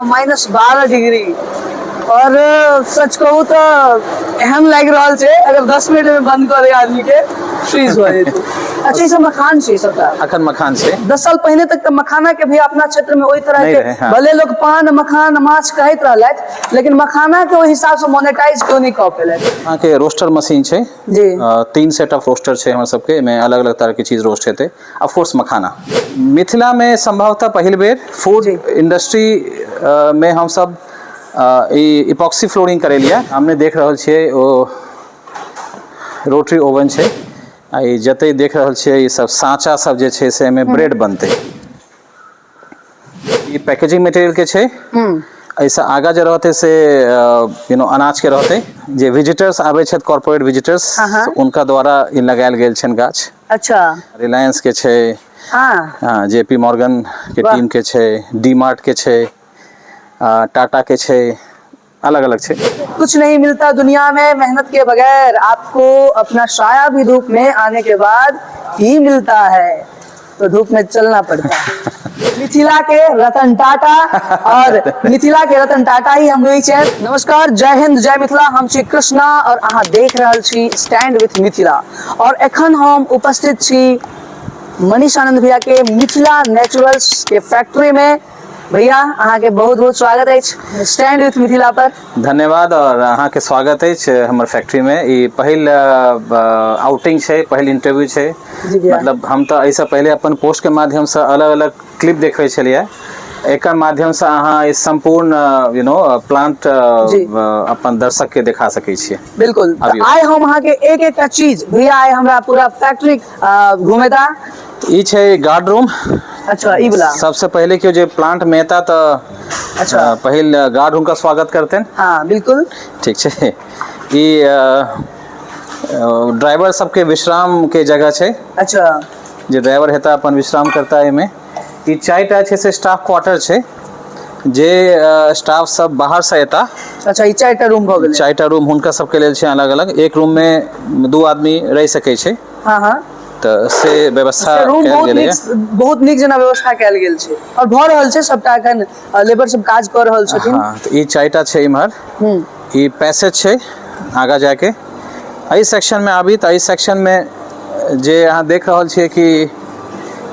-12 degree और सच कहू तऽ एहन लागि रहल छै अगर 10 मिनट में बंद कऽ दे आदमी के फ्रीज हो जेतै। अच्छा, ई सब मखान छै सबटा? अखन मखान छै। 10 साल पहिने तक तऽ मखाना के भी अपना क्षेत्र में ओहि तरह नहि के रहै, हाँ। भले लोग पान मखान माछ कहैत रहलथि, लेकिन मखाना के ओहि हिसाब से मोनेटाइज क्यों नहीं कऽ पेलथि। अहाँके रोस्टर मशीन छै। जी। 3 सेट ऑफ रोस्टर छै हमर सबके, एहिमे अलग अलग तरह के चीज रोस्ट हेतै। ऑफ कोर्स मखाना मिथिला में संभवतः पहिल बेर फूड इंडस्ट्री में हम सब ई इपॉक्सी फ्लोरिंग करेलिए। हमने देख रहल छियै ओ रोटरी ओवन छै, आ ई जते देख रहल छियै ई सब साँचा सब जे छै से एहिमे ब्रेड बनतै। ई पैकेजिंग मटेरियल के छै। एहिसँ आगाँ जे रहतै से you know अनाज के रहतै। जे विजिटर्स आबै छथि, कॉर्पोरेट विजिटर्स, हुनका द्वारा ई लगायल गेल छनि गाछ। अच्छा। रिलायंस के छै। हाँ। जे पी मॉर्गन के टीम के छै, डी मार्ट के छै, टाटा के छै, अलग अलग छै। कुछ नहीं मिलता दुनिया में मेहनत के बगैर, आपको अपना साया भी धूप में आने के बाद ही मिलता है, तो धूप में चलना पड़ता है। मिथिला के रतन टाटा और मिथिला के रतन टाटा ही हम रही छे। नमस्कार, जय हिंद, जय मिथिला। हम छी कृष्णा और अहाँ देख रहल छी स्टैंड विथ मिथिला। और एखन हम उपस्थित छी मनीष आनंद भैया के मिथिला नेचुरल्स के फैक्ट्री में। भैया, अहाँ के बहुत बहुत स्वागत अछि स्टैंड विथ मिथिला पर। धन्यवाद और अहाँ के स्वागत अछि हमर फैक्ट्री में। ई पहिल आउटिंग छै, पहिल इंटरव्यू छै। जी भैया। मतलब हम तऽ एहिसँ पहिले अपन पोस्ट के माध्यम से अलग अलग क्लिप देखबै छलियै। एकर माध्यम से अहाँ ई सम्पूर्ण you know plant जी। अपन दर्शक के देखा सकै छियै। बिल्कुल। अबियौ। आइ हम अहाँ के एक एकटा चीज, भैया आइ हमरा पूरा फैक्ट्री घुमेता। ई छै गार्ड रूम। अच्छा, ई वाला। सबसे पहिले केओ जे प्लांट में एता तऽ अच्छा। पहिल गार्ड हुनका स्वागत करतनि। हाँ बिल्कुल। ठीक छै। ई ड्राइवर सबके विश्राम के जगह छै। अच्छा। जे ड्राइवर हेता अपन विश्राम करता एहिमे। ई 4टा छै से स्टाफ क्वार्टर छै, जे स्टाफ सब बाहर से एता। अच्छा, ई 4टा रूम भऽ गेलै। 4टा रूम हुनका सबके लेल छै अलग अलग। एक रूम में 2 आदमी रहि सकै छै। हाँ हाँ। तऽ से व्यवस्था से रूम कयल बहुत गेलैए। नीक, बहुत नीक जेना व्यवस्था कयल गेल छै और भऽ रहल छै सबटा। एखन लेबर सब काज कऽ रहल छथिन। हाँ, तऽ ई 4टा छै इम्हर। ई पैसेज छै आगाँ जाके। एहि सेक्शन में आबी तऽ एहि सेक्शन में जे अहाँ देख रहल छियै कि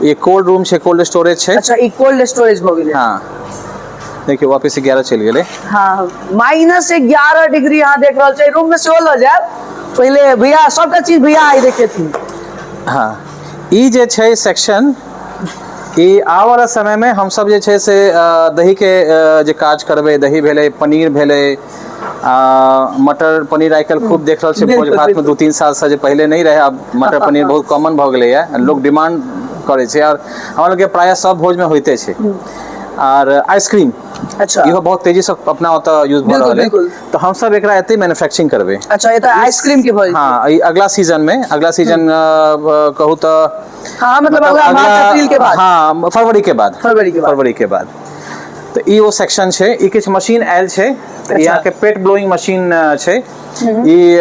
ई कोल्ड रूम छै, कोल्ड स्टोरेज छै। अच्छा, ई कोल्ड स्टोरेज भऽ गेलै। हाँ, देखियौ वापस 11 चलि गेलै। हाँ, -11 डिग्री अहाँ देख रहल छियै। रूम में सेहो लऽ जायब पहिले भैया, सबटा चीज भैया आइ देखेथिन। हाँ, ई जे छै सेक्शन, ई आबऽवला समयमे हमसब जे छै से दहीके जे काज करबै, दही भेलै, पनीर भेलै, मटर पनीर आइ काल्हि खूब देख रहल छै भोज भातमे। 2-3 सालसँ, जे पहिले नहि रहै, आब मटर पनीर बहुत कॉमन भऽ गेलैए, लोक डिमांड करै छै आओर हमरा लोकके प्रायः सब भोजमे होइते छै। आर आइसक्रीम, अच्छा। इहो बहुत तेजीसँ अपना ओतऽ यूज भऽ रहल है। तऽ हमसब एकरा एतै मैन्युफैक्चरिंग करबै। अच्छा, एतऽ आइसक्रीम के भऽ जेतै। हाँ, ई अगला सीजन में, अगला सीजन कहू तऽ हाँ, मतलब अगला मार्च अप्रैल के बाद। हाँ, फरवरी के बाद। फरवरी के बाद। फरवरी के बाद। तऽ ई ओ सेक्शन छै। ई किछु मशीन आयल छै। तऽ ई अहाँके पेट ब्लोइंग मशीन छै। ई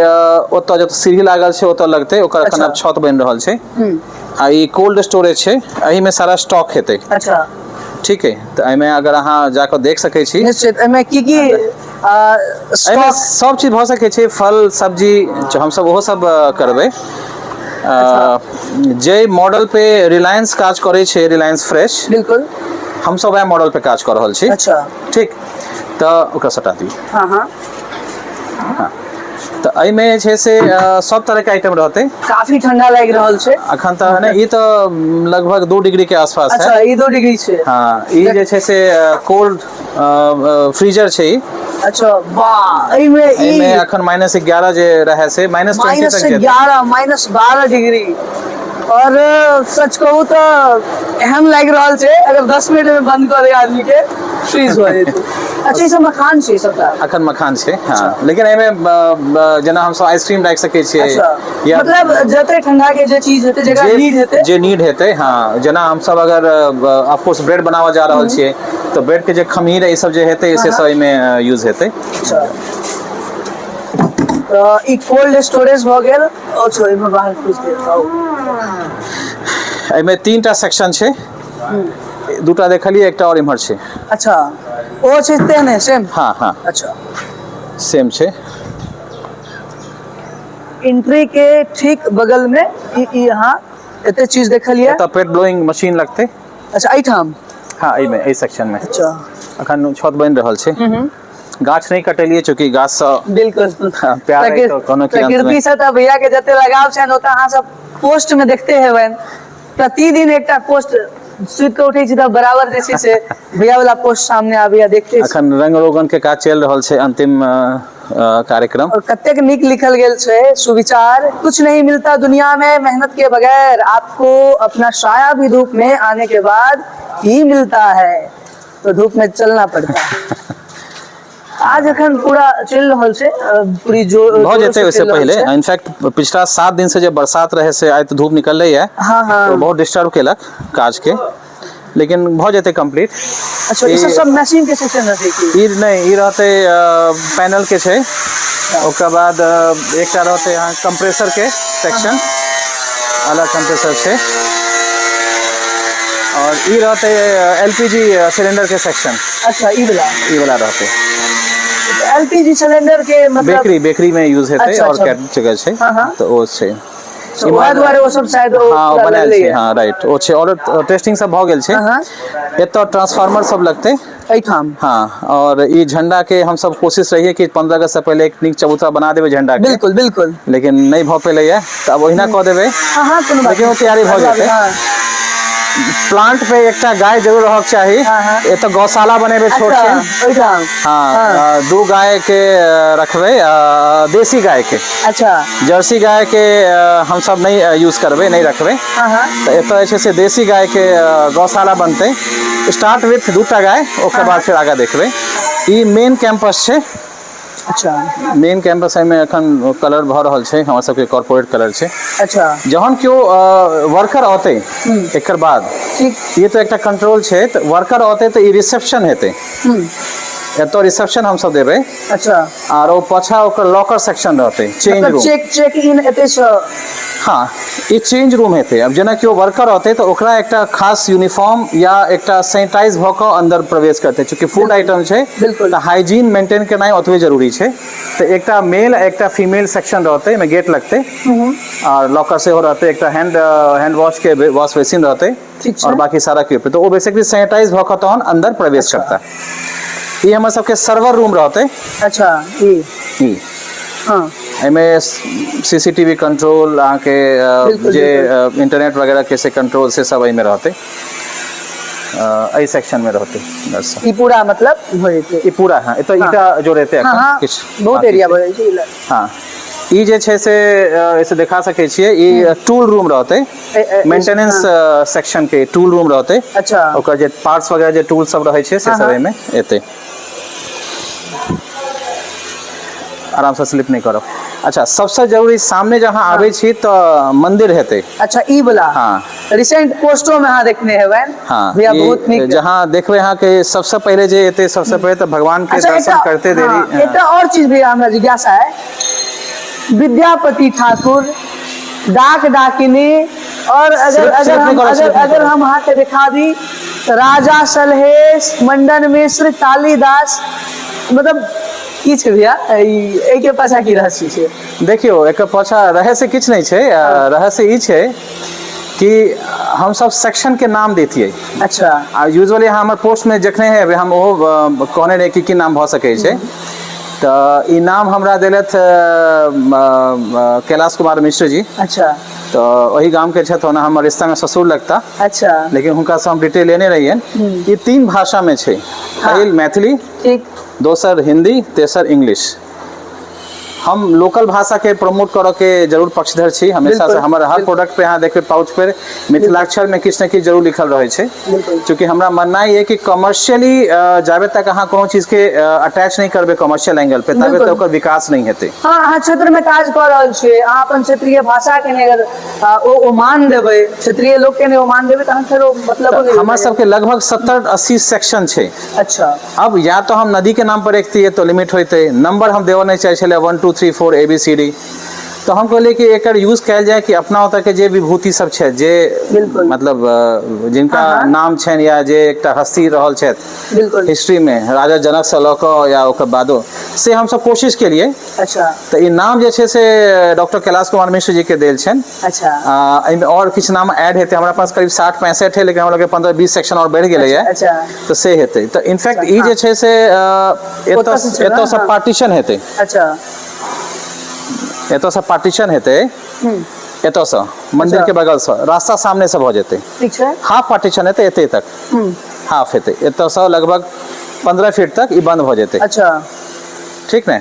ओतऽ जतऽ सीढ़ी लागल छै ओतऽ लगतै ओकर। एखन आब छत बनि रहल छै। आ ई कोल्ड स्टोरेज छै, एहिमे सारा स्टॉक हेतै। अच्छा। ठीक है, तऽ एहिमे अगर अहाँ जाकऽ देख सकै छी। निश्चित। एहिमे की की एहिमे स्टॉक? सब चीज भऽ सकै छै, फल सब्जी हमसब ओहो सब करबै। जे मॉडल पे रिलायंस काज करै छै, रिलायंस फ्रेश, बिल्कुल, हमसब वएह मॉडल पे काज कऽ रहल छी। अच्छा। ठीक, तऽ ओकरा सटा दियौ। हाँ हाँ। हाँ, तऽ एहिमे जे छै से सब तरहके आइटम रहतै। काफी ठंडा लागि रहल छै। अखन तऽ नहि, ई तऽ लगभग 2 डिग्री के आसपास है। अच्छा, ई 2 डिग्री छै। हाँ, ई जे छै से कोल्ड फ्रीजर छै ई। अच्छा, वाह, एहिमे ई एहिमे अखन -11 जे रहै से -20 माइनस तक जेतै। 11, -12 डिग्री। और सच कहू तऽ एहन लागि रहल छै अगर 10 मिनट में बंद कऽ दे आदमी के फ्रीज हो जेतै। अच्छा, ई सब मखान छै सबटा? अखन मखान छै, हाँ, लेकिन एहिमे जेना हमसब आइसक्रीम राखि सकै छियै। अच्छा। या मतलब जते ठंडा के जे चीज हेतै, जेकरा जे नीड हेतै, जे नीड हेतै। हाँ, जेना हमसब अगर ऑफ कोर्स ब्रेड बनाबऽ जा रहल छियै तऽ ब्रेड के जे खमीर ई सब जे हेतै से सब एहिमे यूज हेतै। अच्छा, तऽ ई कोल्ड स्टोरेज भऽ गेल। अच्छा, एहिमे बाहर खुजि गेल। एहिमे 3टा सेक्शन छै, 2टा देखलियै, एकटा आओर इम्हर छै। अच्छा। ओ छै तेहने सेम? हँ हँ। अच्छा। सेम छै। एंट्री के ठीक बगल में ई ई अहाँ एते चीज देखलियै। एतऽ पेट ब्लोइंग मशीन लगतै। अच्छा, एहिठाम? हँ, एहिमे, एहि सेक्शन में। अच्छा। अखन छत बनि रहल छै। गाछ नहि कटेलियै, चूँकि गाछ सँ बिल्कुल हाँ, प्यार है तो कोनो के अंत में। प्रकृति से तऽ भैया के जते लगाव छनि, ओ तऽ अहाँ सब पोस्ट में देखते हेबनि। प्रतिदिन एकटा पोस्ट, सुति कऽ उठै छी तऽ बराबर जे छै से भैया वाला पोस्ट सामने आबैया, देखते छी। अखन रंग रोगन के काज चलि रहल छै, अंतिम कार्यक्रम। और कतेक नीक लिखल गेल छै सुविचार, कुछ नहीं मिलता दुनिया में मेहनत के बगैर, आपको अपना साया भी धूप में आने के बाद ही मिलता है, तो धूप में चलना पड़ता है। आज अखन पूरा चलि रहल छै, पूरी जो भऽ जेतै जोरो से ओहिसँ चलि रहल पहिले। छै। इनफैक्ट पिछला 7 दिन से जे बरसात रहै, से आइ तऽ धूप निकललै है। हाँ हाँ तो बहुत डिस्टर्ब केलक काज के, लेकिन भऽ जेतै कम्प्लीट। अच्छा, ई सब सब मशीन के सेक्शन रहतै की? ई नहि, ई रहतै पैनल के छै। ओकर बाद एकटा रहतै अहाँ कंप्रेसर के सेक्शन, अलग कंप्रेसर छै। और ई रहतै एलपीजी सिलेंडर के सेक्शन। अच्छा, ई वाला? ई वाला रहतै। एलपीजी सिलेंडर के मतलब? बेकरी, बेकरी में यूज हेतै। अच्छा, और अच्छा। कए जगह छै। हाँ, हाँ। तऽ ओ छै। तो वएह दुआरे ओ सब शायद ओ हँ, ओ पूरा बनायल छै। लगलैए। हँ, राइट, ओ छै। और टेस्टिंग सब भऽ गेल छै। हाँ, हाँ। एतऽ ट्रांसफार्मर सब लगतै। एहिठाम? हाँ, और ई झंडा के हमसब कोशिश रहिए कि 15 अगस्त से पहिले एक नीक चबूतरा बना देबै झंडा के। बिल्कुल बिल्कुल लेकिन नहि भऽ पेलैया, तऽ आब ओहिना कऽ देबै। हाँ हाँ, कोनो बात लेकिन ओ नहि। तैयारी भऽ अगला जेतै। प्लांट पे एकटा गाय जरूर रहक चाही। हाँ, हाँ। एतऽ गौशाला बनेबै छोट अच्छा छिन। ओहिठाम? हाँ, दू गाय के रखबै, देसी गाय के। जर्सी गाय के हमसब नहि यूज करबै, नहि रखबै। हाँ हाँ तऽ एतऽ जे छै से देसी गाय के गौशाला बनतै। स्टार्ट विथ दूटा गाय, ओकर बाद फेर आगाँ देखबै। ई मेन कैंपस छै। मेन कैंपस, एहिमे एखन कलर भऽ रहल छै, हमर सबके कॉर्पोरेट कलर छै। जहन केओ वर्कर औतै एकर बाद, ई तऽ एकटा कंट्रोल छै, तऽ वर्कर औतै तऽ ई रिसेप्शन हेतै। एतऽ रिसेप्शन हमसब देबै। आर ओ पाछा ओकर लॉकर सेक्शन रहतै, चेंज मतलब रूम। चेक चेक इन एतै सँ? हाँ, ई चेंज रूम हेतै। आब जेना केओ वर्कर औतै तऽ ओकरा एकटा खास यूनिफॉर्म या एकटा सैनिटाइज भऽ कऽ अंदर प्रवेश करतै, चूँकि फूड आइटम छै। तऽ हाइजीन मेंटेन केनाइ ओतबे जरूरी छै। तऽ एकटा मेल, एकटा फीमेल सेक्शन रहतै, एहिमे गेट लगतै आर लॉकर सेहो रहतै। एकटा हैंड हैंड वॉश के वॉश बेसिन रहतै। ठीक छै। और बाकी सारा के तऽ ओ बेसिकली सैनिटाइज भऽ कऽ तहन अंदर प्रवेश करता। ई हमर सबके सर्वर रूम रहतै। अच्छा, ई? ई। एहिमे सीसीटीवी कंट्रोल अहाँके जे इंटरनेट वगैरह के से कंट्रोल, से सब एहिमे रहतै, एहि सेक्शन में रहतै बस। ई पूरा मतलब भऽ जेतै? ई पूरा, हाँ। एतऽ ईटा जोड़ेतै हाँ एखन हाँ किछु बहुत बाकी एरिया छै। भऽ जाइ छै ई लग। हाँ, ई जे छै से एसे देखा सकै छियै, ई टूल रूम रहतै। मेंटेनेंस सेक्शन के टूल रूम रहतै। ओकर जे पार्ट्स वगैरह, जे टूल सब रहै छै, से सब एहिमे एतै। आरामसँ स्लिप नहि करब। अच्छा, सबसँ जरूरी, सामने जहाँ आबै छी तऽ मंदिर हेतै। अच्छा, ई वाला? हाँ। रिसेंट पोस्टो में अहाँ देखने हेबै। हाँ। भैया ई बहुत नीक। जहाँ देखबै अहाँके, सबसँ पहिले जे एतै, सबसँ पहिले तऽ भगवान के दर्शन करते देरी। एकटा और चीज भैया हमरा जिज्ञासा है, विद्यापति ठाकुर, डाक डाकिनी और अगर स्लिप- अगर स्लिप नहीं हम करो, अगर स्लिप नहीं अगर करो। हम अहाँके दिखा दी तऽ राजा सलहेश, मंडन मिश्र, कालिदास, मतलब की छै भैया एहिके पाछा की रहस्य छै? देखियौ, एकर पाछा रहस्य किछु नहि छै। रहस्य ई छै कि हमसब सेक्शन के नाम दैतियै। आ यूजुअली हमर पोस्टमे जखने हेबै, हम ओहो कहने रही कि की नाम भऽ सकै छै। तऽ ई नाम हमरा देलथि कैलाश कुमार मिश्र जी। तऽ ओहि गामके छथि, ओना हमर रिश्तामे ससुर लगता। लेकिन हुनकासँ हम डिटेल लेने रहियनि। ई तीन भाषामे छै, पहिल मैथिली, दोसर हिंदी, तेसर इंग्लिश। हम लोकल भाषा के प्रमोट करऽ के जरूर पक्षधर छी हमेशा से। हमर हर प्रोडक्ट पे अहाँ देखबै, पाउच पर मिथिलाक्षर में किछु ने किछु जरूर लिखल रहै छै। चूँकि हमरा माननाइ यऽ कि कमर्शियली जाबे तक अहाँ कोनो चीज के अटैच नहि करबै कमर्शियल एंगल पे, ताबे तक ओकर विकास नहि हेतै। हाँ, अहाँ क्षेत्र में काज कऽ रहल छियै, अहाँ अपन क्षेत्रीय भाषा के नहि अगर ओ मान देबै, क्षेत्रीय लोक के नहि ओ मान देबै, तहन फेर ओ मतलब तऽ हमर सबके लगभग 70-80 सेक्शन छै। अब या तो हम नदी के नाम पर रखतियै तो लिमिट होइतै, नंबर हम देबऽ नहि चाहै छलै 1 2 3 4 A B C D. तऽ हम कहलियै कि एकर यूज कयल जाय कि अपना ओतऽ के जे विभूति सब छथि जे बिल्कुल। मतलब जिनका हाँ, हाँ। नाम छनि या जे एकटा हस्ती रहल छथि बिल्कुल हिस्ट्री मे राजा जनक से लऽ कऽ या ओकर बादो से हमसब कोशिश केलियै। अच्छा। तऽ ई नाम जे छै से डॉक्टर कैलाश कुमार मिश्र जी के देल छनि। अच्छा। एहिमे आओर किछु नाम ऐड हेतै, हमरा पास करीब 60-65 है, लेकिन हमरा लगैए 15-20 सेक्शन आओर बढ़ि गेलैए। अच्छा। तऽ से हेतै। तऽ इनफैक्ट ई जे छै से ओतऽ से छै ने? एतऽ से हाँ। पार्टीशन हेतै। अच्छा। एतऽ से पार्टीशन हेतै। एतऽ से मंदिर के बगल से रास्ता सामने से भऽ जेतै। ठीक छै। हाफ पार्टीशन हेतै एते तक। हाफ हेतै। एतऽ से लगभग 15 फीट तक ई बंद भऽ जेतै। अच्छा। ठीक ने?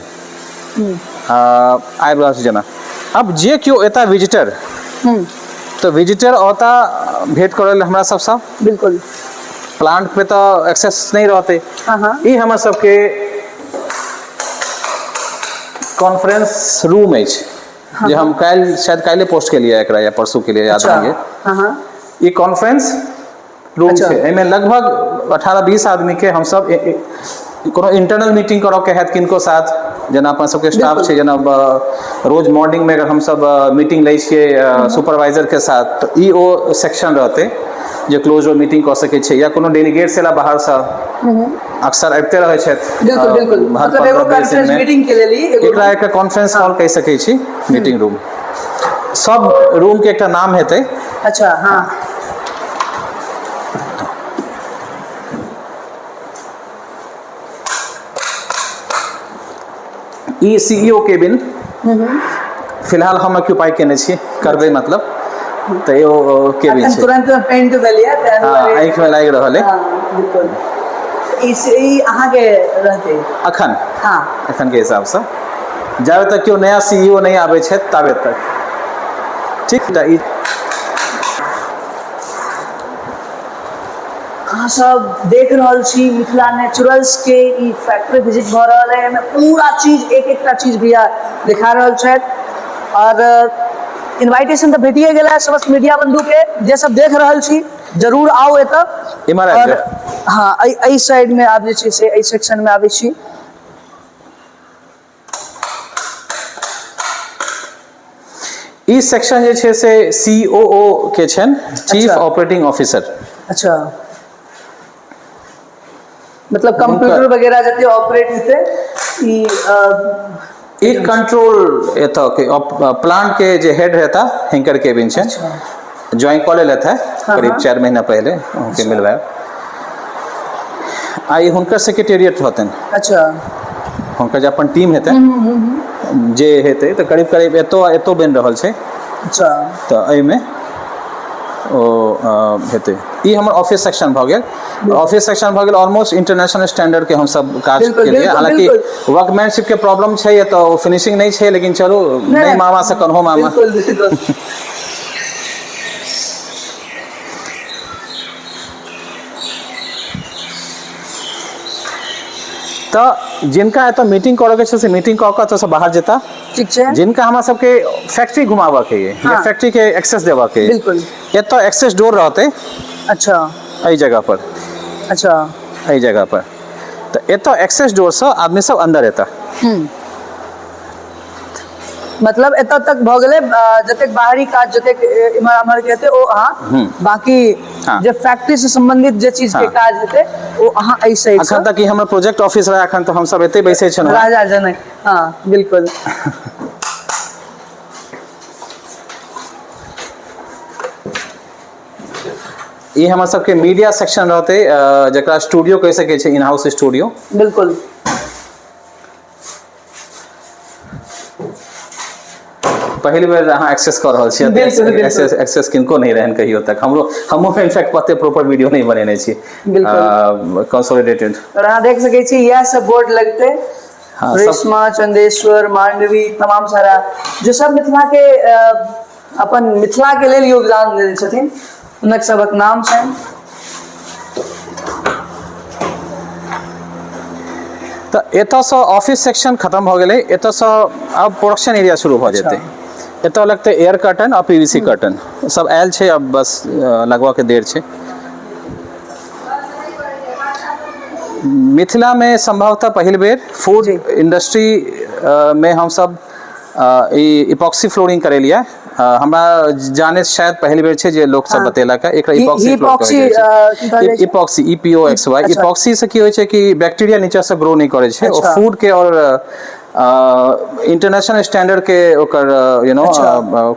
आबि रहल छै जेना। अब जे केओ एता विजिटर, तऽ विजिटर औता भेंट करै लए हमरा सबसँ। बिल्कुल। प्लांट पे तऽ एक्सेस नहि रहतै। हाँ, हाँ। ई हमर सबके कॉन्फ्रेंस रूम अछि, जे हम काल्हि शायद काल्हि पोस्ट केलियै एकरा या परसू केलियै, याद अच्छा। नहि ये। हाँ, हाँ। ई कॉन्फ्रेंस रूम अच्छा। छै, एहिमे लगभग 18-20 आदमी के हमसब कोनो इंटरनल मीटिंग करऽ के हैत किनको साथ, जेना अपन सबके स्टाफ बिल्कुल। छै, जेना रोज मॉर्निंग में अगर हमसब मीटिंग लै छियै सुपरवाइजर के साथ, तऽ ई ओ सेक्शन रहतै जे क्लोज डोर मीटिंग कऽ सकै छै, या कोनो डेलीगेट्स एला बाहरसँ, अक्सर आबिते रहै छथि। बिल्कुल, बिल्कुल। हर मतलब एगो 15-20 दिन कॉन्फ्रेंस में। मीटिंग के लेल ई एगो एकरा रूम। एकटा कॉन्फ्रेंस हॉल कहि सकै छी, मीटिंग रूम। सब रूम के एकटा नाम हेतै। अच्छा, हाँ। ई सीईओ केबिन फिलहाल हम ऑक्यूपाई केने छी, करबै मतलब, तऽ एगो केबिन अखन छै। तुरंत में पेंट भेल यऽ, ताहि हाँ, दुआरे। आँखि में लागि रहल अइ। हाँ, बिल्कुल। ई अहाँके रहतै? अखन। हाँ। अखन के हिसाबसँ जाबे तक केओ नया सीईओ नहि आबै छथि ताबे तक। ठीक, तऽ ई अहाँ सब देख रहल छी मिथिला नेचुरल्स के ई फैक्ट्री विजिट भऽ रहल है। एहिमे पूरा चीज एक एकटा चीज भैया दिखा रहल छथि और इन्वाइटेशन तऽ भेटिए गेल है समस्त मीडिया बंधु के, जे सब देख रहल छी जरूर आउ एतऽ। इम्हर आबि और जाउ। हाँ, एहि साइड में आब जे छै से एहि सेक्शन में आबै छी। ई सेक्शन जे छै से सीओओ के छनि, चीफ ऑपरेटिंग ऑफिसर। अच्छा, मतलब कंप्यूटर वगैरह जते ऑपरेट हेतै ई ई कंट्रोल एतऽ के प्लांट के जे हेड रहता हिनकर केबिन छै। ज्वाइन कऽ लेलथि है करीब 4 महीना पहले, उनके मिलवायब। आ ई हुनकर सेक्रेटेरिएट रहतनि। अच्छा। हुनकर जे अपन टीम हेतै जे हेतै, तऽ करीब करीब एतो एतो बनि रहल छै। अच्छा। तऽ एहिमे ओ हेतै। ई हमर ऑफिस सेक्शन भऽ गेल। ऑफिस सेक्शन भऽ गेल, ऑलमोस्ट इंटरनेशनल स्टैंडर्ड के हमसब काज बिल्कुल, केलियै। बिल्कुल, हालांकि बिल्कुल। वर्कमैनशिप के प्रॉब्लम छै एतऽ, ओ फिनिशिंग नहि छै, लेकिन चलू, नहि मामा से कन्हो मामा। बिल्कुल, बिल्कुल। तऽ जिनका एतऽ मीटिंग करऽ के छै से मीटिंग कऽ कऽ एतऽसँ बाहर जेता। ठीक छै। जिनका हमरा सबके फैक्ट्री घुमाबऽ के ये, या फैक्ट्री के एक्सेस देबऽ के ये, बिल्कुल। एतऽ एक्सेस डोर रहतै। अच्छा। एहि जगह पर। अच्छा। एहि जगह पर। तऽ एतऽ एक्सेस डोर सँ आदमी सब अंदर एता। मतलब एतऽ तक भऽ गेलै, जतेक बाहरी काज जतेक इम्हर आम्हर के हेतै ओ अहाँ, बाकी जे फैक्ट्री से संबंधित जे चीज के काज हेतै ओ अहाँ एहि साइड से। अखन तक ई हमर प्रोजेक्ट ऑफिस रहै, अखन तऽ हमसब एतै बैसै छलहुँ। राजा जनक, हाँ बिल्कुल। ई हमर सबके मीडिया सेक्शन रहतै, जकरा स्टूडियो कहि सकै छै, इन हाउस स्टूडियो। बिल्कुल। पहिल बेर अहाँ एक्सेस कऽ रहल छी। बिल्कुल, बिल्कुल। एक्सेस किनको नहि रहनि कहियो तक। हमरो इनफैक्ट पते प्रॉपर वीडियो नहि बनेने छी। बिल्कुल। कंसोलिडेटेड। और अहाँ देख सकै छी इएह सब बोर्ड लगतै। हाँ, सब रेशमा, चंदेश्वर, मांडवी, तमाम सारा जो सब मिथिला के अपन मिथिला के लेल योगदान देने छथिन हुनक सबक नाम छनि। तऽ एतऽसँ ऑफिस सेक्शन खत्म भऽ गेलै, एतऽसँ आब प्रोडक्शन एरिया शुरू भऽ जेतै। एतऽ लगतै एयर कर्टन आ पीवीसी कर्टन सब आयल छै, आब बस लगबऽके देर छै। मिथिलामे संभवतः पहिल बेर फूड इंडस्ट्री में हमसब ई इपॉक्सी फ्लोरिंग करेलियै। हमरा जाने शायद पहिल बेर छै जे लोक सब बतेलक है एकरा इपॉक्सी फ्लोर इपॉक्सी, कहल जाइ की कहल छै। जाइ छै? Epoxy, EPOXY। इपॉक्सी से की होइ छै कि बैक्टीरिया नीचा से ग्रो नहि करै छै। ओ फूड के और इंटरनेशनल स्टैंडर्ड के ओकर you know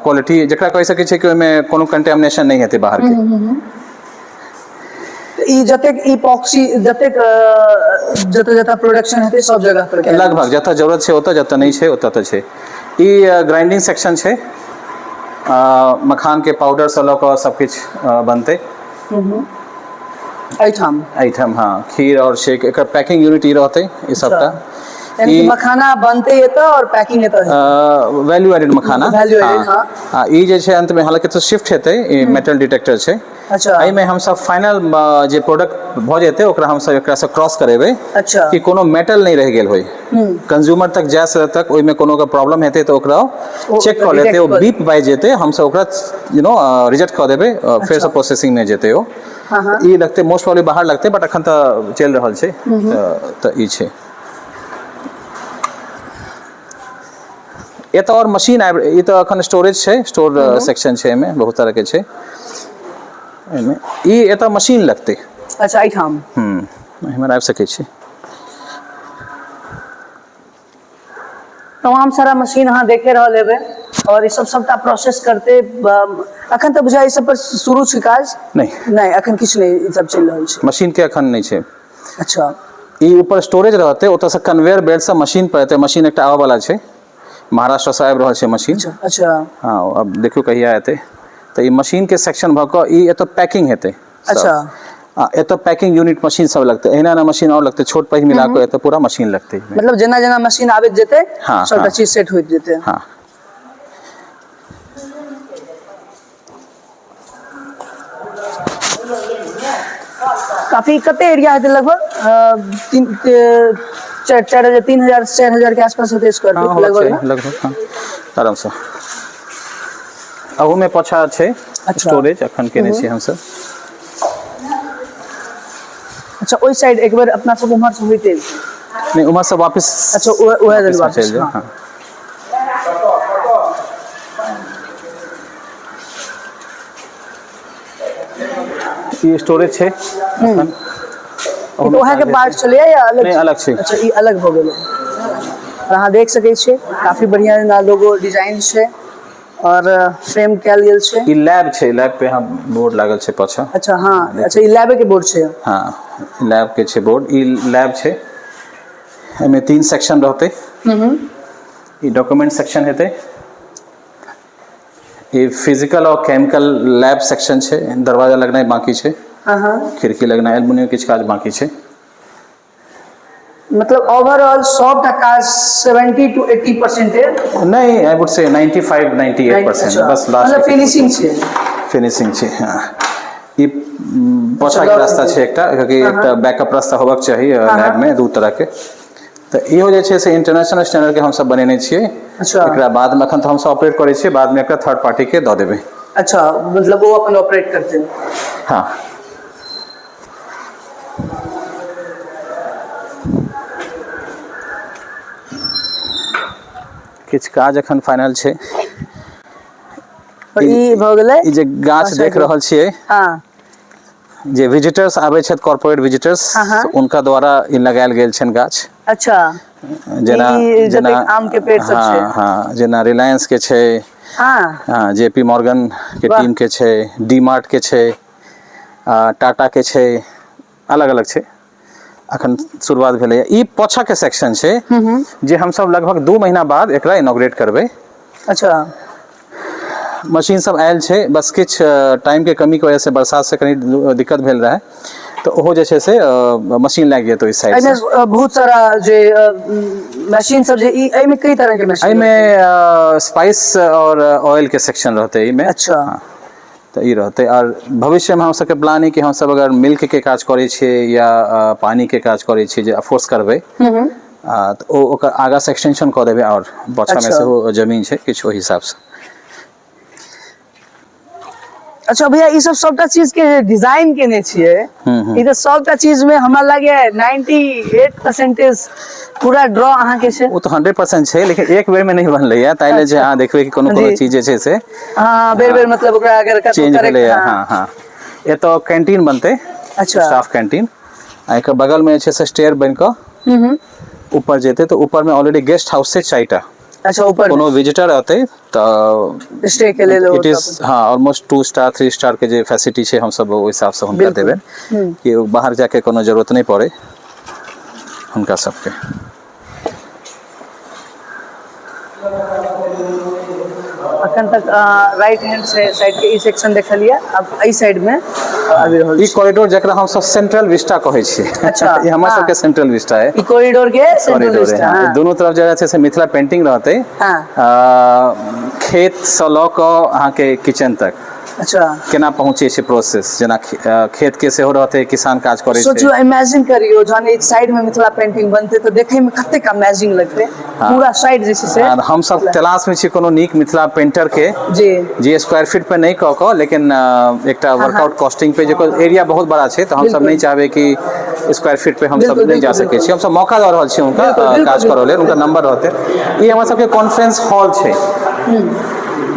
quality जकरा कहि सकै छै कि ओहिमे कोनो कंटेमिनेशन नहि हेतै बाहर के। ई जतेक इपॉक्सी जतेक जतऽ जतऽ प्रोडक्शन हेतै सब जगह पर कयल। लगभग जतऽ जरूरत छै ओतऽ, जतऽ नहि छै ओतऽ तऽ छै। ई ग्राइंडिंग सेक्शन छै, मखान के पाउडर से लऽ कऽ सब किछु बनतै एहिठाम। एहिठाम, हँ। खीर और शेक, एकर पैकिंग यूनिट ई रहतै ई सबटा। यानी कि मखाना बनतै एतऽ और पैकिंग एतऽ हेतै। वैल्यू एडेड मखाना। Value added, हँ। आ ई जे छै अंत में हालांकि तऽ शिफ्ट हेतै, ई मेटल डिटेक्टर छै। एहिमे हमसब फाइनल जे प्रोडक्ट भऽ जेतै ओकरा हमसब एकरासँ क्रॉस करेबै कि कोनो मेटल नहि रहि गेल होय। कंज्यूमर तक जाय से तक ओहिमे कोनो प्रॉब्लम हेतै तऽ ओकरा चेक कऽ लेतै, ओ detect कऽ बीप बाजि जेतै, हमसब ओकरा you know reject कऽ देबै, फेरसँ प्रोसेसिंग मे जेतै ओ। हँ हँ ई लगतै मोस्ट प्रोबेबली बाहर लगतै, बट अखन तऽ चलि रहल छै। तऽ ई छै। एतऽ और मशीन आबि, ई तऽ अखन स्टोरेज छै, स्टोर सेक्शन छै, एहिमे बहुत तरह के छै। एहिमे ई एतऽ मशीन लगतै। अच्छा, एहिठाम। एहिमे आबि सकै छी। तमाम सारा मशीन अहाँ देखे रहल हेबै और ई सब सबटा प्रोसेस करते। अखन तऽ बुझाइ ई सब पर शुरू छै काज। नहि। नहि, अखन किछु नहि, ई सब चलि रहल छै। मशीन के अखन नहि छै। ई ऊपर स्टोरेज रहतै, ओतऽसँ कन्वेयर बेल्ट से मशीन पर एतै। मशीन एकटा आबऽ वाला छै, महाराष्ट्रसँ आबि रहल छै मशीन। अच्छा अच्छा हँ, अब देखियौ कहिया एतै। तऽ ई मशीन के सेक्शन भऽ कऽ ई एतऽ पैकिंग हेतै सब। आ एतऽ पैकिंग यूनिट मशीन सब लगतै। एहिना एहिना मशीन आओर लगतै, छोट पैघ मिला कऽ एतऽ पूरा मशीन लगतै। मतलब जेना जेना मशीन आबैत जेतै सबटा चीज सेट होइत जेतै। हँ। काफी कते एरिया हेतै लगभग? तीन चारि, 4000, 3000, 4000 के आसपास हेतै स्क्वायर हँ फीट होबाक लगभग चाही ने? लगभग, हँ, आरामसँ। अहूमे पाछा छै स्टोरेज, अखन केने छियै हमसब। अच्छा, ओहि साइड एक बेर अपना सब उम्हर से होइते। नहि, उम्हर से वापिस। अच्छा, उएह वापिस वापिस चलि जाउ। हँ। हँ। ई स्टोरेज छै अखन। ई तऽ उएह के पार्ट छलैया या अलग? नहि, अलग छै। अच्छा, ई अलग भऽ गेलै। और अहाँ देख सकै छियै, काफी बढ़िया जेना लोगो डिजाइन छै और फ्रेम कयल गेल छै। ई लैब छै, लैब पे यहाँ बोर्ड लागल छै पाछा। अच्छा, हँ, अच्छा, ई लैबे के बोर्ड छै। हँ, लैब के छै बोर्ड। ई लैब छै, एहिमे तीन सेक्शन रहतै। ई डॉक्यूमेंट सेक्शन हेतै, ई फिजिकल और केमिकल लैब सेक्शन छै। दरवाजा लगनाइ बाकी छै, हँ हँ खिड़की लगनाइ, एल्युमिनियम किछु काज बाकी छै। मतलब ओवरऑल सबटा काज 70 to 80%? नहि, I would say 95 98%, bus last. मतलब फिनिशिंग छै। फिनिशिंग छै, हँ। ई पाछाके रास्ता छै एकटा, कियाकि एकटा बैकअप रास्ता होबाक चाही लैबमे दू तरहके। तऽ इहो जे छै से इंटरनेशनल स्टैंडर्डके हमसब बनेने छियै। एकरा बादमे, एखन तऽ हमसब ऑपरेट करै छियै, बादमे एकरा थर्ड पार्टीके दऽ देबै। अच्छा, मतलब ओ अपन ऑपरेट करते? हँ। किछु काज एखन फाइनल छै। पर ई भऽ गेलै। ई जे गाछ देख रहल छियै, जे विजिटर्स आबै छथि, कॉर्पोरेट विजिटर्स, हँ, हँ। हुनका द्वारा ई लगायल गेल छनि गाछ। जेना ई जेना जतेक आम के पेड़ सब छै। हँ हँ, जेना रिलायंस के छै, हँ, जेपी मॉर्गन के टीम के छै, डी मार्ट के छै, टाटा के छै, अलग अलग छै। अखन शुरुआत भेलैए। ई पाछा के सेक्शन छै जे हमसब लगभग 2 महीना बाद एकरा इनॉग्रेट करबै। मशीन सब आयल छै, बस किछु टाइम के कमी के वजह से, बरसात से कनी दिक्कत भेल रहै, तऽ ओहो जे छै से मशीन लागि जेतै ओहि साइड। एहिमे बहुत सारा जे मशीन सब जे ई एहिमे कई तरह के मशीन? एहिमे स्पाइस और ऑयल के सेक्शन रहतै एहिमे। हँ, तऽ ई रहतै। आओर भविष्यमे हम सबके प्लान अइ कि हमसब अगर मिल्क के काज करै छियै या पानी के काज करै छियै, जे अफकोर्स करबै, तऽ ओ ओकर आगाँ से एक्सटेंशन कऽ देबै आओर पाछामे सेहो जमीन छै किछु, ओहि हिसाबसँ। अच्छा भैया, ई सब सबटा चीज के डिजाइन केने छियै, ई तऽ सबटा चीज में हमरा लागे 98% पूरा ड्रॉ अहाँ के छै। ओ तऽ 100% छै, लेकिन एक बेर में नहि बनलै है, ताहि लेल जे अहाँ देखबै कि कोनो कोनो चीज जे छै से हाँ, बेर बेर मतलब ओकरा अगर कतौ चेंज करेक्ट भेलैए। हाँ हाँ, एतऽ कैंटीन बनतै। स्टाफ कैंटीन, आ एकर बगल में जे छै से स्टेयर बनि कऽ ऊपर जेतै, तऽ ऊपर में ऑलरेडी गेस्ट हाउस छै 4टा। अच्छा, ऊपर कोनो विजिटर अतै तऽ स्टे के लेल it is, हाँ, ऑलमोस्ट 2 स्टार 3 स्टार के जे फैसिलिटी छै, हमसब ओहि हिसाबसँ हुनका देबै कि ओ बाहर जाके कोनो जरूरत नहि पड़ै हुनका सबके। अखन तक राइट हैंड से साइड के ई सेक्शन देखलियै, अब एहि साइड में आबि रहल ई छी। कॉरिडोर जकरा हमसब सेंट्रल विस्टा कहै छियै। ई हमर सबके सेंट्रल विस्टा है। ई कॉरिडोर के सेंट्रल कॉरिडोर है, विस्टा। हाँ। दुनू तरफ जे छै से मिथिला पेंटिंग रहतै। खेतसँ लऽ कऽ अहाँके किचन तक केना पहुँचै छै प्रोसेस, जेना खेत के सेहो रहतै, किसान काज करै छै। सोचियो, इमेजिन करियो, जहन एक साइड में मिथिला पेंटिंग बनतै तऽ देखै में कतेक अमेजिंग लगतै। पूरा साइड जे छै से। आर हमसब तलाश में छी कोनो नीक मिथिला पेंटर के, जे स्क्वायर फीट पे नहि कऽ कऽ, लेकिन एकटा वर्कआउट कॉस्टिंग पे, जेकर एरिया बहुत बड़ा छै, तऽ हमसब नहि चाहबै कि स्क्वायर फीट पे हमसब नहि जा सकै छी। हमसब मौका दऽ रहल छी हुनका काज करऽ लेल, हुनकर नंबर रहतै। ई हमर सबके कॉन्फ्रेंस हॉल छै।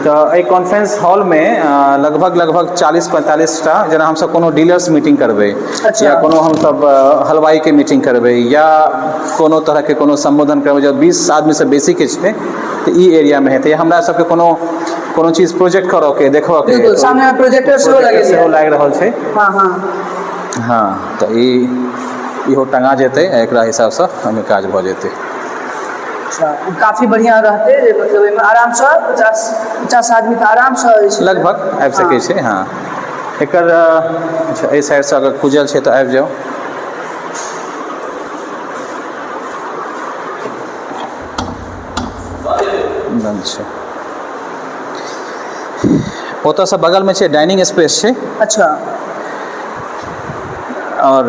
तऽ एहि कॉन्फ्रेंस हॉलमे लगभग लगभग 40-45 टा, जेना हमसब कोनो डीलर्स मीटिंग करबै या कोनो हमसब हलवाईके मीटिंग करबै या कोनो तरहके कोनो सम्बोधन करबै, जब 20 आदमीसँ बेसीके छै तऽ ई एरियामे हेतै। हमरा सबके कोनो कोनो चीज प्रोजेक्ट करऽके, देखबऽके, सामने प्रोजेक्टर सेहो लगेलियै। सेहो लागि रहल छै। हाँ हाँ हाँ, तऽ ई इहो टंगा जेतै, एकरा हिसाबसँ ओहिमे काज भऽ जेतै। अच्छा, काफी बढ़िया रहतै, जे मतलब एहिमे आरामसँ 50-50 आदमी तऽ आरामसँ जे छै लगभग आबि सकै छै। हँ, एकर अच्छा, एहि साइडसँ अगर खुजल छै तऽ आबि जाउ। बंद छै। ओतऽसँ बगलमे छै डाइनिंग स्पेस छै। आओर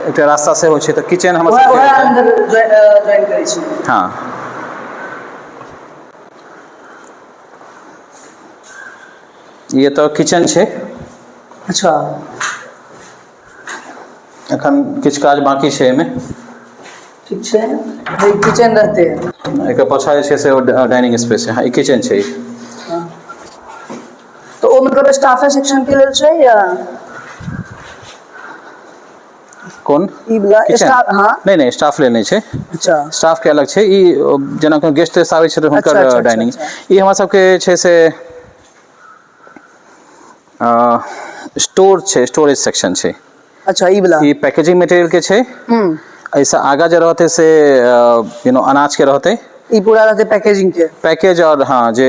एकटा रास्ता सेहो छै, तऽ किचन हमर वएह सबके वएह अन्दर ज्वाइन करै छी। हँ, ई एतऽ किचन छै। एखन किछु काज बाँकी छै एहिमे। ठीक छै, किचन रहतै। एकर पाछा जे छै से ओ डाइनिंग स्पेस छै। हँ, ई किचन छै। तऽ ओ मतलब स्टाफे सेक्शन के लेल छै या कोन? ई वाला? किचन? स्टाफ, हाँ। नहि नहि, स्टाफ लेल नहि छै। स्टाफ के अलग छै ई, जेना कोनो गेस्ट तेस्ट आबै छै तऽ हुनकर डाइनिंग। ई हमर सबके छै से स्टोर छै, स्टोरेज सेक्शन छै। अच्छा, ई वाला। ई पैकेजिंग मटेरियल के छै। एहिसँ आगाँ जे रहतै से you know अनाज के रहतै। ई पूरा रहतै पैकेजिंग के। पैकेज और हाँ, जे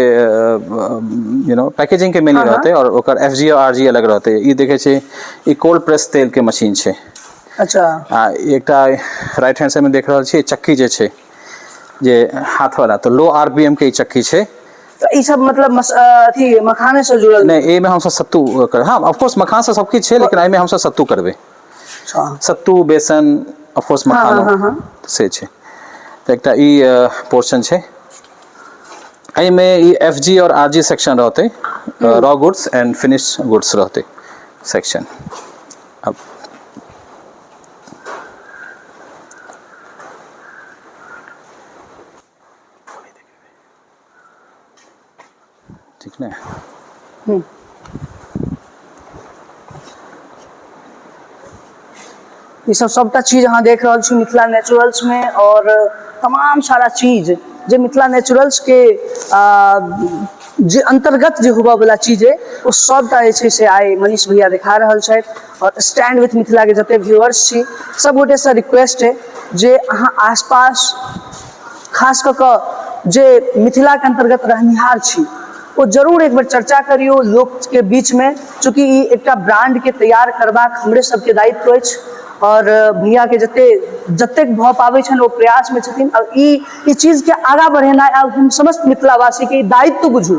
you know packaging के मेनली रहतै, और ओकर एफ जी और आर जी अलग रहतै। ई देखै छी, ई कोल्ड प्रेस तेल के मशीन छै। आ एकटा राइट हैंड साइड में देख रहल छी चक्की जे छै, जे हाथ वाला, तऽ लो आर पी एम के ई चक्की छै। तऽ ई सब मतलब अथी मखाने से जुड़ल? नहि, एहिमे हमसब सत्तू कर, हाँ, ऑफकोर्स मखान से सब किछु छै, लेकिन एहिमे हमसब सत्तू करबै। सत्तू, बेसन, ऑफकोर्स मखानो। हाँ, हाँ। से छै। तऽ एकटा ई पोर्शन छै, एहिमे ई एफ जी और आर जी सेक्शन रहतै, raw goods and finish goods रहतै सेक्शन। अब ठीक ने? ई सब सबटा चीज अहाँ देख रहल छी मिथिला नेचुरल्स में, और तमाम सारा चीज जे मिथिला नेचुरल्स के जे अंतर्गत जे हुआ वाला चीज है, ओ सबटा जे छै से आइ मनीष भैया देखा रहल छथि। और स्टैंड विथ मिथिला के जते व्यूअर्स छी, सब गोटे से रिक्वेस्ट है जे अहाँ आसपास, खास कऽ कऽ जे मिथिला के अंतर्गत रहनिहार छी, ओ जरूर एक बेर चर्चा करियौ लोक के बीच में, चूँकि ई एकटा ब्रांड के तैयार करबाक हमरे सबके दायित्व अछि। और भैया के जते जतेक भऽ पाबै छनि, ओ प्रयास में छथिन। और ई चीज के आगाँ बढ़ेनाइ आब हम समस्त मिथिलावासी के ई दायित्व बुझू,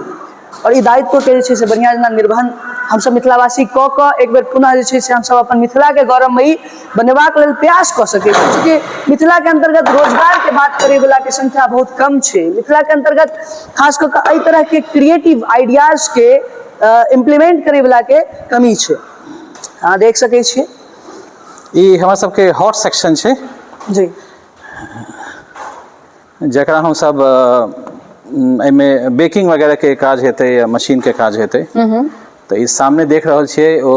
और ई दायित्व के जे छै से बढ़िआँ जेना निर्वहन हमसब मिथिलावासी कऽ कऽ एक बेर पुनः जे छै से हमसब अपन मिथिला के गौरवमयी बनेबाक लेल प्रयास कऽ सकै छी। चूँकि मिथिला के अंतर्गत रोजगार के बात करे वाला के संख्या बहुत कम छै, मिथिला के अंतर्गत खास कऽ कऽ एहि तरह के क्रिएटिव आइडियाज के इम्प्लीमेंट करे वाला के कमी छै। अहाँ देख सकै छियै। ई हमर सबके हॉट सेक्शन छै जी, जकरा हमसब एहिमे बेकिंग वगैरह के काज हेतै या मशीन के काज हेतै। तऽ ई सामने देख रहल छियै ओ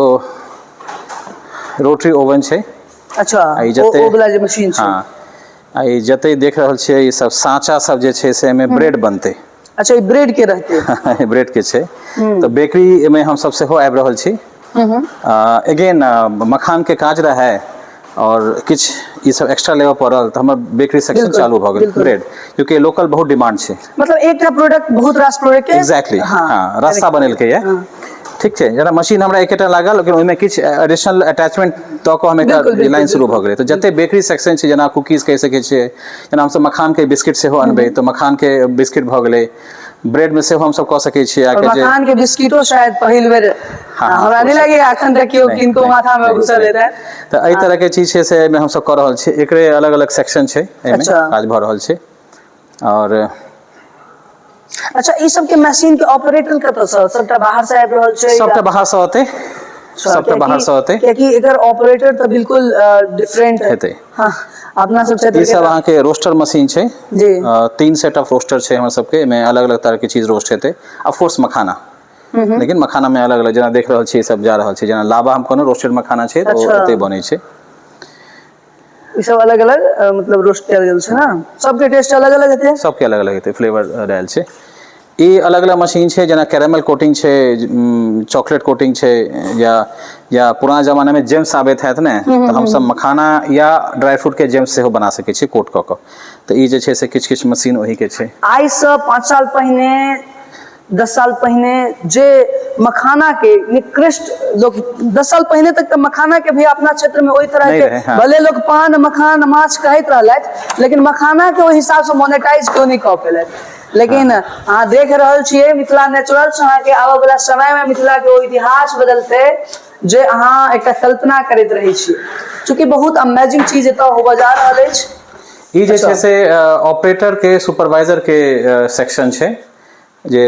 रोटरी ओवन छै। अच्छा, आ ई ओ जते ओ वाला जे मशीन छै। हँ, आ ई जते देख रहल छियै ई सब साँचा सब जे छै से एहिमे ब्रेड बनतै। अच्छा, ई ब्रेड के रहतै। ब्रेड के छै। तऽ बेकरी मे हमसब सेहो आबि रहल छी। अगेन मखान के काज रहै और किछु ई सब एक्स्ट्रा लेबऽ पड़ल तऽ हमर बेकरी सेक्शन चालू भऽ गेल ब्रेड, क्योंकि लोकल बहुत डिमांड छै। मतलब एकटा प्रोडक्ट बहुत रास प्रोडक्ट के एग्जैक्टली। हाँ, रास्ता बनेलकै ये। ठीक छै, जेना मशीन हमरा एकेटा लागल, लेकिन ओहिमे किछु एडिशनल अटैचमेंट दऽ कऽ हम एकटा लाइन शुरू भऽ गेलै। तऽ जते बेकरी सेक्शन छै, जेना कुकीज कहि सकै छियै, जेना हमसब मखानके बिस्किट सेहो अनबै तऽ मखानके बिस्किट भऽ गेलै, ब्रेड में सेहो हमसब कऽ सकै छियै। और मखान के बिस्किटो शायद पहिल बेर हमरा नहि लगैया अखन तक केओ किनको माथा में घुसल हेतै। तऽ एहि तरह के चीज छै से एहिमे हमसब कऽ रहल छियै। एकरे अलग अलग सेक्शन छै, एहिमे काज भऽ रहल छै। और अच्छा, ई सब के मशीन के ऑपरेटर कतऽ से? सबटा बाहर से आबि रहल छै? सबटा बाहर से अतै, सबटा बाहर से अतै, कियाकि एकर ऑपरेटर तऽ बिल्कुल डिफरेंट हेतै। हाँ, अपना सब क्षेत्र ई सब अहाँ के रोस्टर मशीन छै जी। 3 सेट ऑफ रोस्टर छै हमर सबके, एमे अलग अलग तरह के चीज रोस्ट हेतै। ऑफ कोर्स मखाना, लेकिन मखाना में अलग अलग जेना देख रहल छी सब जा रहल छै, जेना लावा हम कोनो रोस्टेड मखाना छै तऽ ओ एतै बनै छै। ई सब अलग अलग मतलब रोस्ट कयल गेल छै ने, सबके टेस्ट अलग अलग हेतै। सबके अलग अलग हेतै, फ्लेवर रहल छै। ई अलग अलग मशीन छै, जेना कैरामल कोटिंग छै, चॉकलेट कोटिंग छै, या या पुराना जमाना में जेम्स आबैत हैत ने, तऽ हमसब मखाना या ड्राई फ्रूट के जेम्स सेहो बना सकै छी कोट कऽ कऽ। तऽ ई जे छै से किछु किछु मशीन ओही के छै। आइ से 5 साल पहिने, 10 साल पहिने जे मखाना के निकृष्ट लोग, 10 साल पहिने तक तऽ मखाना के भी अपना क्षेत्र में ओहि तरह के, हाँ। भले लोग पान मखान माछ कहैत रहलथि, लेकिन मखाना के ओहि हिसाब से मोनेटाइज क्यों नहीं कऽ पेलथि। लेकिन हाँ। अहाँ देख रहल छियै मिथिला नेचुरल्स अहाँके आबऽ वाला समय में मिथिला के ओ इतिहास बदलतै जे अहाँ एकटा कल्पना करैत रहै छियै। चूँकि बहुत अमेजिंग चीज एतऽ होबऽ जा रहल अछि। ई जे छै से ऑपरेटर के सुपरवाइजर के सेक्शन छै, जे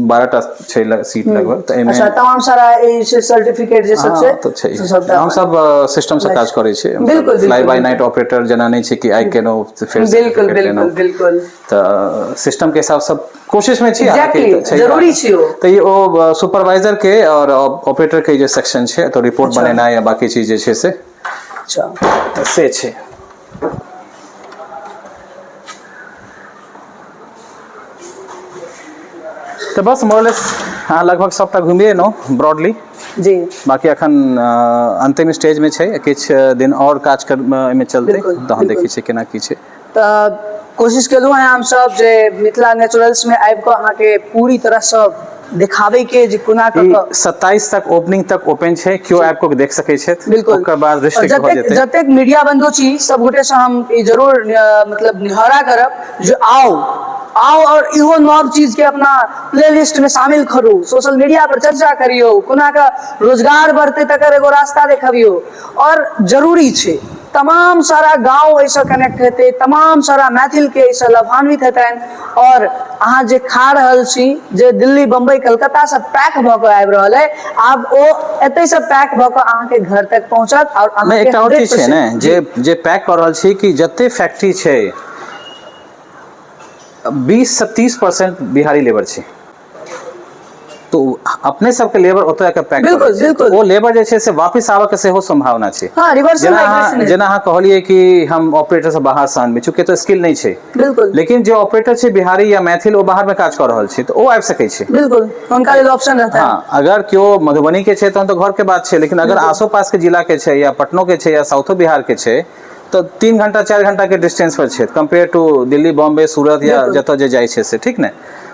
12टा छै सीट लगभग। तऽ एहिमे अच्छा, तमाम सारा ई छै सर्टिफिकेट जे सब छै, तऽ छै। हम सब सिस्टम से काज करै छी, फ्लाई बाय नाइट ऑपरेटर जेना नहि छै कि आइ केलहुँ फेर। बिल्कुल बिल्कुल बिल्कुल। तऽ सिस्टम के हिसाब सब कोशिश में छी। जरूरी छै ओ। तऽ ई ओ सुपरवाइजर के और ऑपरेटर के जे सेक्शन छै, तऽ रिपोर्ट बनेनाइ या बाकी चीज जे छै से। अच्छा, तऽ से छै। तऽ बस मोरलेस अहाँ लगभग सबटा घुमिए एलहुँ ब्रॉडली जी। बाकी अखन अंतिम स्टेज में छै, किछु दिन और काज कर एहिमे चलतै, तहन देखै छियै केना की छै। तऽ कोशिश केलहुँ हैं हमसब जे मिथिला नेचुरल्स में आबि कऽ अहाँके पूरी तरहसँ देखाबै के जे कोना कऽ कऽ 27 तक ओपनिंग तक ओपन छै, केओ आबि कऽ देख सकै छथि। बिल्कुल। ओकर बाद रिस्ट्रिक्ट भऽ जेतै। जतेक मीडिया बंधु छी सब गोटे से हम ई जरूर मतलब निहोरा करब जे आउ आउ और इहो नव चीज के अपना प्लेलिस्ट में शामिल करू, सोशल मीडिया पर चर्चा करियौ, कोना के रोजगार बढ़तै तकर एगो रास्ता देखबियौ। और जरूरी छै तमाम सारा गांव एहिसँ कनेक्ट हेतै, तमाम सारा मैथिल के एहिसँ लाभान्वित हेतनि। और अहाँ जे खा रहल छी जे दिल्ली बम्बई कलकत्ता से पैक भऽ कऽ आबि रहल अइ, आब ओ एतै से पैक भऽ कऽ अहाँके घर तक पहुँचत। और नहि, एकटा आओर चीज छै ने, जे जे पैक कऽ रहल छी कि जते फैक्ट्री छै 20 से 30% बिहारी लेबर छै, तो अपने सबके लेबर ओतऽ जाके पैक बिल्कुल, बिल्कुल। ओ लेबर जे छै से वापिस आबऽ के सेहो संभावना छै। हाँ, रिवर्सल जेना माइग्रेशन अहाँ जेना अहाँ कहलियै कि हम ऑपरेटर से बाहर से आनबै, चूँकि एतऽ स्किल नहि छै। बिल्कुल। लेकिन जे ऑपरेटर छै बिहारी या मैथिल, ओ बाहर में काज कऽ रहल छै, तऽ ओ आबि सकै छै। बिल्कुल, हुनका लेल ऑप्शन रहता है। हाँ, अगर केओ मधुबनी के छै तहन तऽ घर के बात छै, लेकिन अगर आसो पास के जिला के छै या पटनो के छै या साउथो बिहार के छै, तऽ 3 घंटा 4 घंटा के डिस्टेंस पर छै कम्पेयर टू दिल्ली बॉम्बे सूरत या जतऽ जे जाइ छै से, ठीक ने?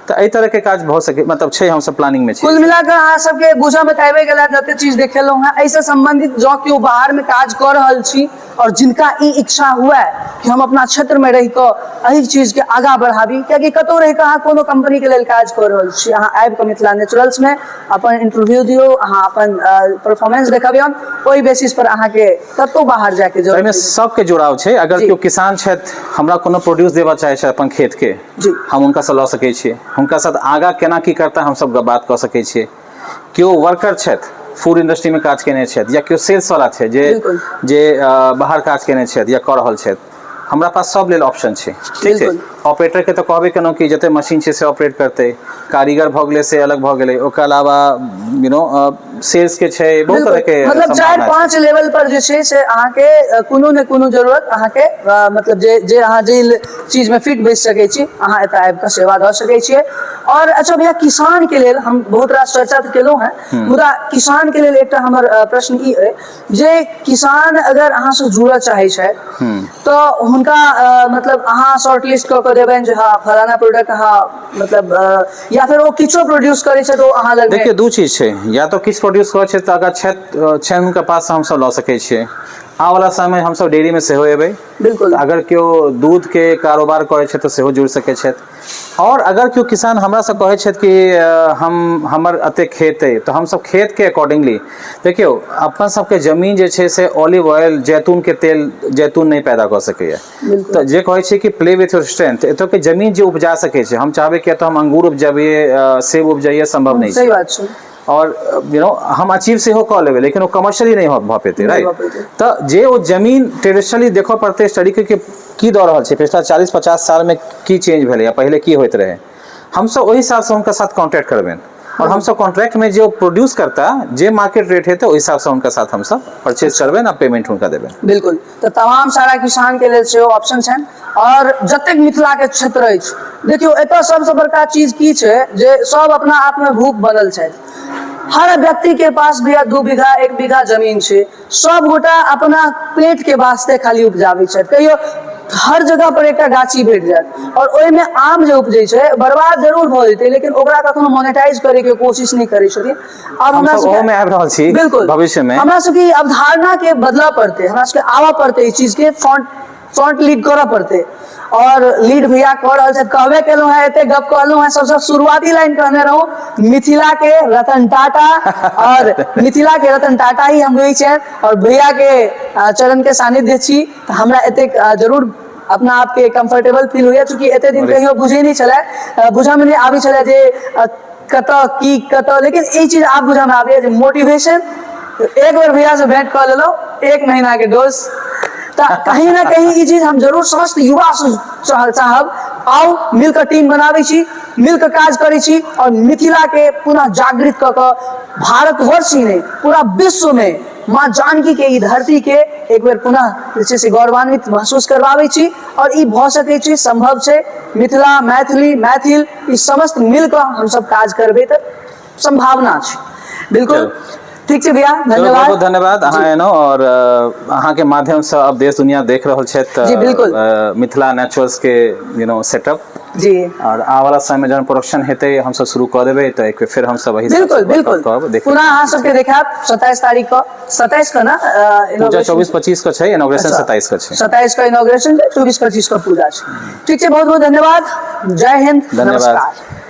तऽ एहि तरह के काज भऽ सकै, मतलब छै, हमसब प्लानिंग में छी। कुल मिलाकर अहाँ सबके बुझऽ में तऽ आबि गेल जते चीज देखेलहुँ हेँ, एहिसँ संबंधित जँ केओ बाहर में काज कऽ रहल छी और जिनका ई इच्छा हुए कि हम अपना क्षेत्र में रहि कऽ एहि चीज के आगाँ बढ़ाबी, कियाकि कतहु रहि कऽ अहाँ कोनो कंपनी के लेल काज कऽ रहल छी, अहाँ आबि कऽ मिथिला नेचुरल्स में अपन इंटरव्यू दियौ, अहाँ अपन परफॉर्मेंस देखबियौन, ओहि बेसिस पर अहाँके कतहु बाहर जायके जरूरत एहिमे सबके जुड़ाव छै। अगर केओ किसान छथि, हमरा कोनो प्रोड्यूस देबऽ चाहै छै अपन खेत के, जी, हम हुनका से लऽ सकै छियै। हुनका साथ आगाँ केना की करता हमसब बात कऽ सकै छियै। केओ वर्कर छथि, फूड इंडस्ट्रीमे काज केने छथि, या केओ सेल्सवला छै जे जे बाहर काज केने छथि या कऽ रहल छथि, हमरा पास सब लेल ऑप्शन छै। ठीक छै, ऑपरेटरके तऽ कहबे केलहुँ कि जते मशीन छै से ऑपरेट करतै, कारीगर भऽ गेलै से अलग भऽ गेलै, ओकर अलावा you know sales के छै, बहुत तरह के, मतलब 4-5 लेवल पर जे छै से अहाँके कोनो ने कोनो जरूरत अहाँके, मतलब जे जे अहाँ जे चीज में फिट बैस सकै छी, अहाँ एतऽ आबि कऽ सेवा दऽ सकै छियै। और अच्छा भैया, किसान के लेल हम बहुत रास चर्चा तऽ केलहुँ हेँ, मुदा किसान के लेल एकटा हमर प्रश्न ई अइ जे किसान अगर अहाँसँ जुड़ऽ चाहै छथि तऽ हुनका मतलब अहाँ शॉर्ट लिस्ट कऽ कऽ देबनि जे हँ फलाना प्रोडक्ट अहाँ मतलब, या फेर ओ किछो प्रोड्यूस करै छै तऽ ओ अहाँ लग? देखियौ, दू चीज छै। या तऽ किछु प्रोड्यूस करै छै तऽ अगर छथि छनि हुनका पास, हमसब लऽ सकै छियै। आबवला समय हमसब डेयरीमे सेहो एबै। अगर केओ दूधके कारोबार करै छै तऽ सेहो जुड़ि सकै छथि। आओर अगर केओ किसान हमरासँ कहै छथि कि हम हमर एतेक खेत अइ, तऽ हमसब खेतके अकॉर्डिंगली, देखियौ, अपन सबके जमीन जे छै से ऑलिव ऑयल, जैतूनके तेल, जैतून नहि पैदा कऽ सकैए। तऽ जे कहै छै कि प्ले विथ your strength, एतऽके जमीन जे उपजा सकै छै, हम चाहबै कि एतऽ हम अंगूर उपजबियै, सेब उपजैयै, सम्भव नहि सही बात छै। आओर you know हम अचीव सेहो कऽ लेबै, लेकिन ओ कमर्शियली नहि भऽ पेतै, राइट? तऽ जे ओ जमीन ट्रेडिशनली देखऽ पड़तै, स्टडी के की दऽ रहल छै, पिछला 40-50 सालमे की चेंज भेलै, पहिले की होइत रहै, हमसब ओहि हिसाबसँ हुनका साथ कॉन्ट्रैक्ट करबनि। आओर हमसब कॉन्ट्रैक्टमे जे ओ प्रोड्यूस करता, जे मार्केट रेट हेतै, ओहि हिसाबसँ हुनका साथ हमसब परचेज करबनि आ पेमेंट हुनका देबनि। बिल्कुल, तऽ तमाम सारा किसान के लेल सेहो ऑप्शन छनि। आओर जतेक मिथिला के क्षेत्र अछि, देखियौ, एतऽ सबसँ बड़का चीज की छै जे सब अपना आप में भूख बनल छथि। हर व्यक्ति के पास भैया 2 बीघा 1 बीघा जमीन छै, सब गोटा अपना पेट के वास्ते खाली उपजाबै छथि। कहियो हर जगह पर एकटा गाछी भेट जायत और ओहिमे आम जे उपजै छै, बर्बाद जरूर भऽ जेतै, लेकिन ओकरा कखनो मोनेटाइज करे के कोशिश नहि करै छथिन। आब हमरा सबके ओहोमे आबि रहल छी। बिल्कुल, भविष्य में हमरा सबके ई अवधारणा के बदलऽ पड़तै, हमरा सबके आबऽ पड़तै, ई चीज के फ्रंट फ्रंट लीड करऽ पड़तै। और लीड भैया कऽ रहल छथि, कहबे केलहुँ हेँ, एते गप कहलहुँ हेँ, सबसँ शुरुआती लाइन कहने रहूँ, मिथिला के रतन टाटा। और मिथिला के रतन टाटा ही हम रहै छियनि और भैया के चरण के सानिध्य छी, तऽ हमरा एतेक जरूर अपना आप के कंफर्टेबल फील होइया, चूँकि एते दिन कहियो बुझै नहि छलै, बुझऽ मे नहि आबै छलै जे कतऽ की कतऽ, लेकिन ई चीज आब बुझऽ मे आबैया जे मोटिवेशन एक बेर भैया से भेंट कऽ लेलहुँ, 1 महीना के डोज, तऽ कहीं ना कहीं ई चीज हम जरूर समस्त युवा से चाहब, आउ मिलकर टीम बनाबै छी, मिलकर काज करै छी और मिथिला के पुनः जागृत कऽ कऽ भारतवर्ष ही नहि पूरा विश्व में माँ जानकी के ई धरती के एक बेर पुनः जे छै से गौरवान्वित महसूस करबाबै छी। और ई भऽ सकै छै, सम्भव छै। मिथिला, मैथिली, मैथिल ई समस्त मिल कऽ हमसब काज करबै तऽ सम्भावना छै। बिल्कुल ठीक छै भैया, धन्यवाद। बहुत धन्यवाद अहाँ एलहुँ और अहाँके माध्यमसँ अब देश दुनिया देख रहल छथि। जी बिल्कुल। मिथिला नेचुरल्स के you know setup जी। और आबऽ समय में जहन प्रोडक्शन हेतै, हमसब शुरू कऽ देबै, तऽ एक बेर फेर हमसब एहि बिल्कुल बिल्कुल पुनः अहाँ सबके देखायब 27 तारीख कऽ, 27 कऽ ना? पूजा 24-25 कऽ छै, इनॉग्रेशन 27 कऽ छै। 27 कऽ इनॉग्रेशन छै, 24-25 कऽ पूजा छै। ठीक छै, बहुत बहुत धन्यवाद, जय हिंद, धन्यवाद। नमस्कार।